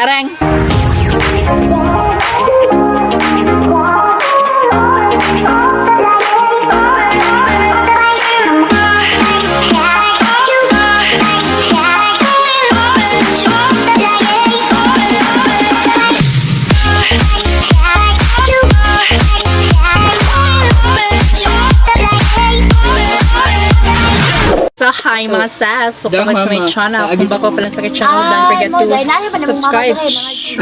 Arang! So, hi mga sis! Welcome back to my channel. Kung bago pa lang sa aking channel, don't forget to subscribe. Shh!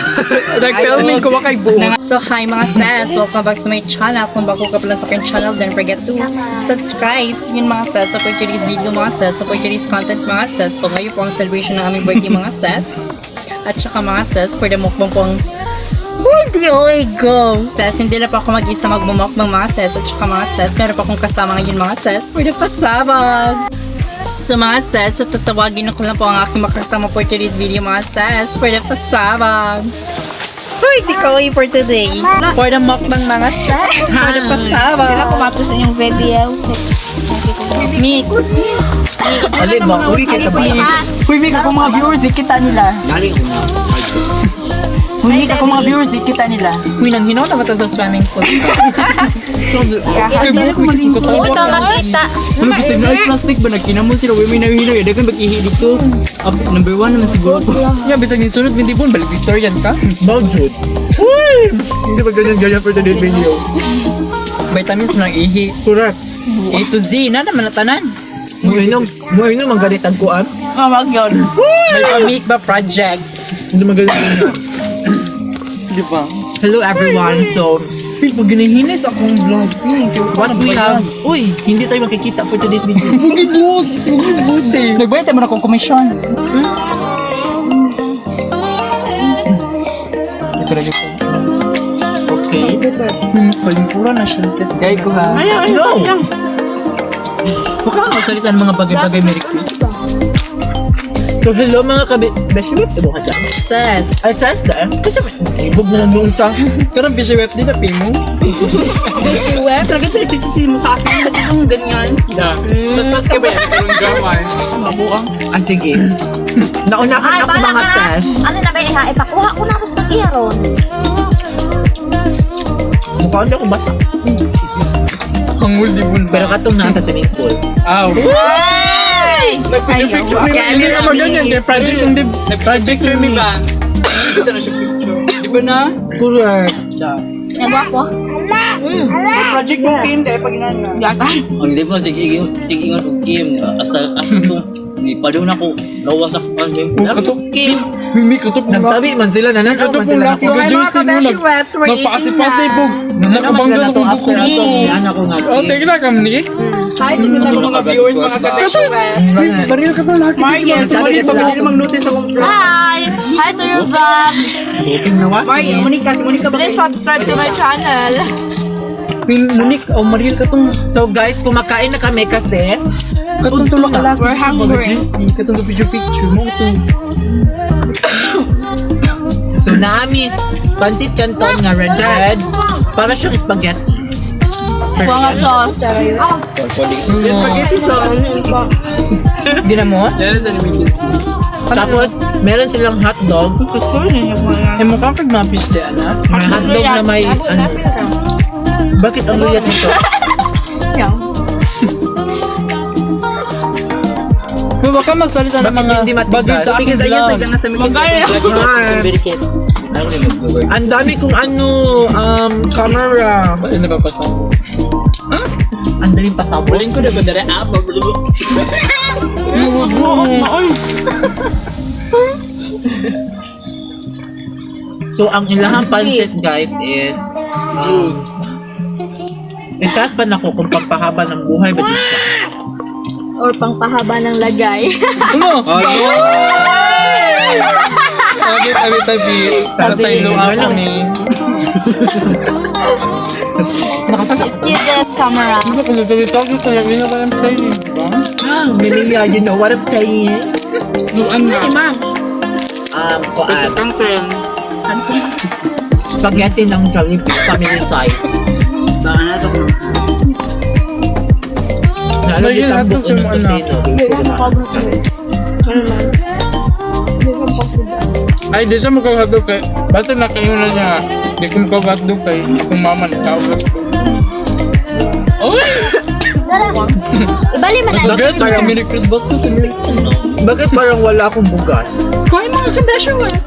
Nag-filming ko kay buo. So, hi mga sis! Welcome back to my channel. Kung bago ka pa lang sa aking channel, don't forget to subscribe. So, yun mga sis. So, for today's video mga sis. So, for today's content mga sis. So, ngayon po ang celebration ng aming birthday mga sis. At saka mga sis, for the mukbang po ang birthday, oh go! Sis, hindi na po ako mag-isa magmumukbang mga sis. At saka mga sis, meron pa akong kasama ngayon mga sis for the pasabog! So mga sis, so tatawagin ko lang po ang aking makasama for today's video mga sis for the pasabog! Uy, di ko for today. For the mukbang mga sis, for the pasabog! Sila kumapos sa inyong video. Mick, Alin ba? Uri kita ba? Uy, Mick, ako mga viewers, di kita nila. Uy, Mick, ako mga viewers, di kita nila. Uy, nang hinaw na ba sa swimming pool? Ay, buhok, may kasing ko Ito makita. Ano kasi na plastic ba? Nagkinamon sila. Uy, may nahihinaw. Dagan mag-ihi dito. Up, number one naman siguro ko. Yeah, bisag ni sunod, hindi po, balik Victorian ka. Budget. Uy! Hindi ba ganyan-ganyan for today's video? Vitamins ng ihi. Correct. A to Z, na naman natanan. Muinom, muinom ang ganit ang kuan. Oh, wag yun. May pa-make ba project? Hindi magalit. Di ba? Hello everyone. So, Uy, pag ginahinis akong vlog. what we have... Uy, hindi tayo makikita for today's video. Bugibut! Bugibut eh. Nagbayad mo na akong komisyon. Okay. Palingkura na siya. Guys, ko ha. No! Huwag ka magsalita ng mga bagay-bagay, Merry Christmas. So, hello mga kabi... Beshi web, ibo ka dyan. Sis, Ay, size ka eh. Kasi may... Ibog na lang noong ta. Karang busy web din na famous. Web, talaga pinagsisisi mo sa akin. Ba't itong ganyan? Mas mas ka ba yan? Karong drama. Ay, sige. Naunahan ako mga sis. Ano na ba iha? Ipakuha ko na mas pag-iron. Mukha na akong bata. Hangul di bun. Pero katong nasa swimming pool. Aw. Nagpicture picture. Hindi naman ganyan. Kaya project yung di... Nag-project mi ba? Dito na siya picture. Di ba na? Correct. Nagwapo? Project mo team kaya pag inana. Yata. Ang di ba sige sige ingon og game hasta hasta tong ni padung nako gawa sa kuan game. Kato. Mimi kato po na. Nagtabi man sila, nananaw Kato man po sila. na. Nako. Mga Jersey mo kabeshi webs, we're eating Nagpaasi-paasi na. po. Nakabangga Nananaw sa kong after buko. atong yan ako nga. Oh, teka lang kami. Hi sa mga mga viewers, mga kabeshi webs. Baril ka to lahat. Mariel, Sabi Mariel, ka sa pag lahat. mag-notice akong vlog. Hi! Hi to your vlog! Nawa? Mariel, Monica, si Monica ba? Please subscribe to my channel. Munik, oh Mariel ka tong So guys, kumakain na kami kasi katong tulo ka lang. We're hungry. Jersey, katong sa picture picture mo to. So naami pansit canton nga red red. Para siyang spaghetti. Mga sauce. The spaghetti sauce. ginamos? Tapos meron silang hotdog. Eh mukhang pag mga fish di anak. May hotdog na may ano. Bakit ang luyat nito? Uy, Baka magsalita ng Bakit mga hindi matigas? bagay sa aking vlog. Hi. Ang dami kong ano, camera. Ano napapasa? Ang daming pasabog. Huling ko na ba dere ah, So ang ilahang pansit guys is itaas pa nako kung pampahaba ng buhay ba di siya. Or pangpahaba ng lagay. Ano? Tabi, tabi, tabi. Nasa ilo ako ni. Excuse us, camera. Ano kung nagtabi-tabi ko lang, yun ako lang sa'yo, di ba? Ah, Milia, you know what I'm saying? Duan na. Kuan, Kanten. spaghetti ng Jollibee family size. Baka nasa ko. Naalala Ayun, sa hotdog buong sa mga anak. tosino. Ay, di siya makahadlok kay. Basta na kayo na siya. Di ko makahadlok kay akong mama nagtawag ko. Oy! Dara. Ibali man na. Bakit parang Merry Christmas ko sa Merry Bakit parang wala akong bugas? Kuhay mga kabesyo eh.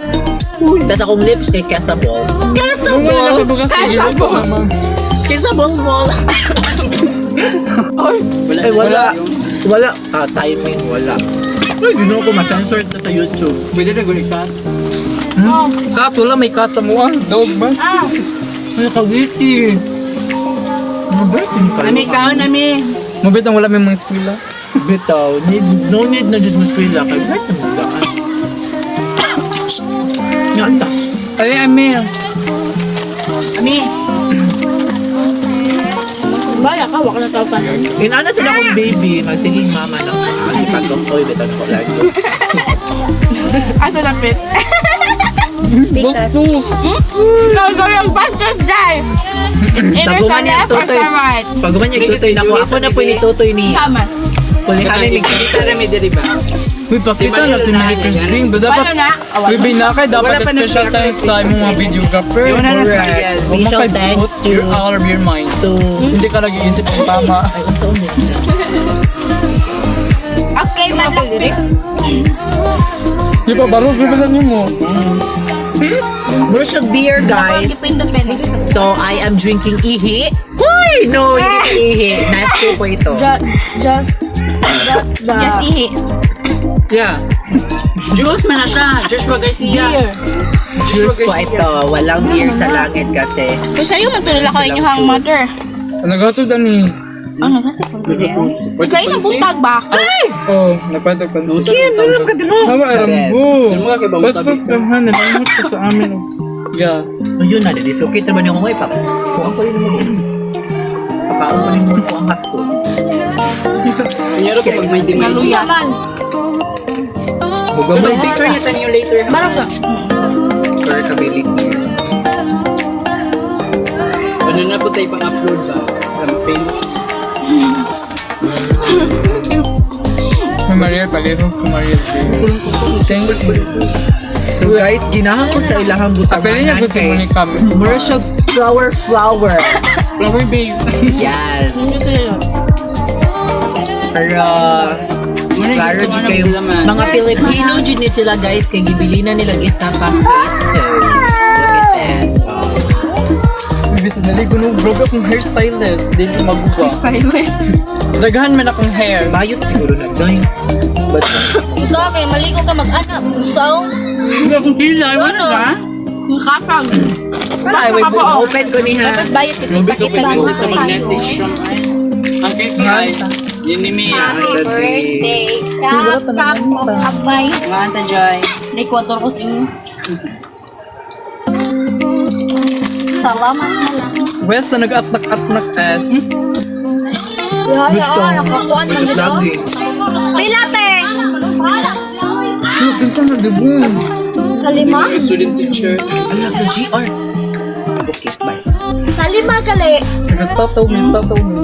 Tapos akong lips kay Kesabol. Kung wala Kesabol! ka bugas, kay ko mama. Kesabol wall! Ay, wala. Wala. Ah, timing, wala. Ay, ginawa ko ma-censor na sa YouTube. Pwede na guli cut. Cut, wala may cut sa mua. Dog ba? Ay, kagiti. Ano ba ito? Ami kaon ami. Mabit ang wala may mga eskwela. Bitaw, need, no need na dyan mas kwila kay kahit na magdaan. Nga, anta. Ay, Amir. Ami. Baya ka, wala na tao pa. Inana sila akong baby, magsiging mama na ko. Ay, pagkongkoy, bitaw na ko lagi. Asa lapit? Bastos. No, go yung bastos dai. Either sa Taguman niya left or tutoy. sa right. Paguman niya tutoy na ko. Ako na po ni tutoy niya. Tama. Pulihanin ni Kita na may diri ba? Uy, pakita na si Merry Christine. Ba dapat, Paano na? uy, binakay, dapat Wala pa na special siya thanks sa imong mga videographer. Wala na Correct. siya. Special thanks to You're out of your mind. to Hindi ka nag-iisip ang tama. Ay, unsa ulit? Okay, malapit. Di ba, barog, di ba lang yun mo? Mura siya beer, guys. So, I am drinking ihi. Uy! No, hindi ihi. Nasty po ito. Just, that's the Yes, ihi. Yeah. Juice man na siya. Joshua Garcia. beer. Juice po ito. Walang beer sa langit kasi. Kung sa'yo, magtulala ko inyong mother. Naghatod ani. Kayo nang butag ba? Oh, nagpatag pa. Kim, ano ka dito? Tama, arambo. Chares. Bastos ka ha, nalimot ka sa amin. Yeah. Ayun na, dislocate naman yung ngayon. Kuha ko rin naman. Papaon ko rin ko ang hat ko. Kunyari ko pag may dimay. Naluya. Mugamay. Picture niya tayo later. Barang ka. For kabiling. Ano na po tayo pang-upload ba? Para ma-famous. May Mariel, palihog ko Mariel. Thank you. So guys, ginahan ko sa ilahang Pwede niya butanganan ko si kay Monica. Mura siya flower flower. Flower base. Yes. Pero Muna klaro yung jud kayo. Mga Filipino jud ni sila guys kay gibilina nila isa ka toes. Look at that. Ibig sabihin, ko nung grabe akong hairstylist. Di niyo maguba. Stylist. Daghan man akong hair. Bayot siguro na day. But Ikaw kay maligo ka mag-anak. So, Hindi akong kilay. Wala na. Kasag. Wala, ay, wait, open ko niya. Dapat bayot kasi Grabe pakita ka mo. pwede sa magnetic siya. Ang cake ay, yun ni Mia. Happy birthday. Kap, kap, abay. Mga Anta Joy. Hindi, kwatro ko sa inyo. Salamat na lang. West na nag-atnak-atnak S. Ay, nakakuan man yun. Lagi. Pila te! Ano, pinsan na debut. Sa lima? Student teacher. Ala sa GR. Okay, bye. Sa lima gali. Nag-stop daw me, stop daw me.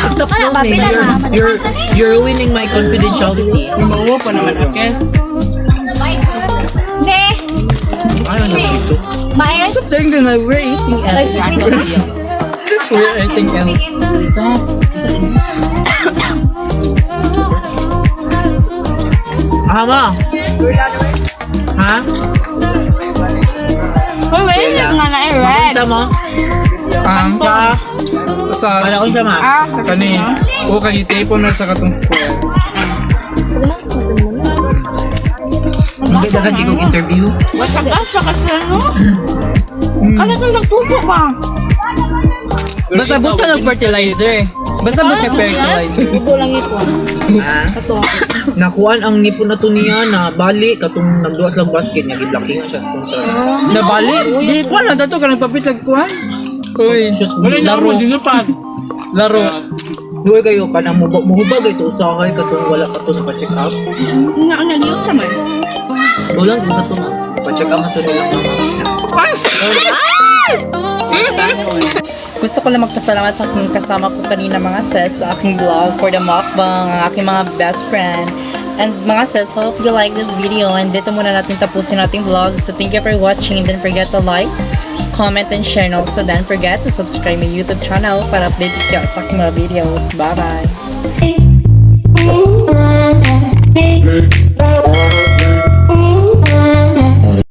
Stop Wala pa, filming. pila You're, na. you're ruining my confidentiality. Mawa pa naman, Akes. Ne! Ay, ano dito? Mais! Thank you na, we're eating else. We're eating else. Ah, ma. Ha? Uy, wait, nga na eh, red. Unsa mo? Ang Ka? sa Ano unsa ma? Ah, kani o kay tape na sa katong square. Hindi dagan di kong interview. Basta kasi ano? Kala ka nagtubo ba? Basta buta ng fertilizer. Basta buta fertilizer. Bubo lang ipon. Ha? Nakuan ang ngipon na to niya na bali katong nagduwas lang basket niya giblockingan siya sa kontra. Nabali. Di ko na dato ka nagpapit kuan. Uy, Wala na laro. ako, dinupad. Laro. Duwe kayo kanang muhubag ito usahay katong wala kato naka-check up. Nga, nag-use sa man. Walang kung kato nga. Pa-check up na to nila mama. Gusto ko lang magpasalamat sa aking kasama ko kanina mga sis sa aking vlog for the mukbang, ang aking mga best friend. And mga sis, hope you like this video. And dito muna natin tapusin ating vlog. So thank you for watching. And don't forget to like, comment, and share. And also don't forget to subscribe my YouTube channel para update ka sa aking mga videos. Bye-bye! Ooh.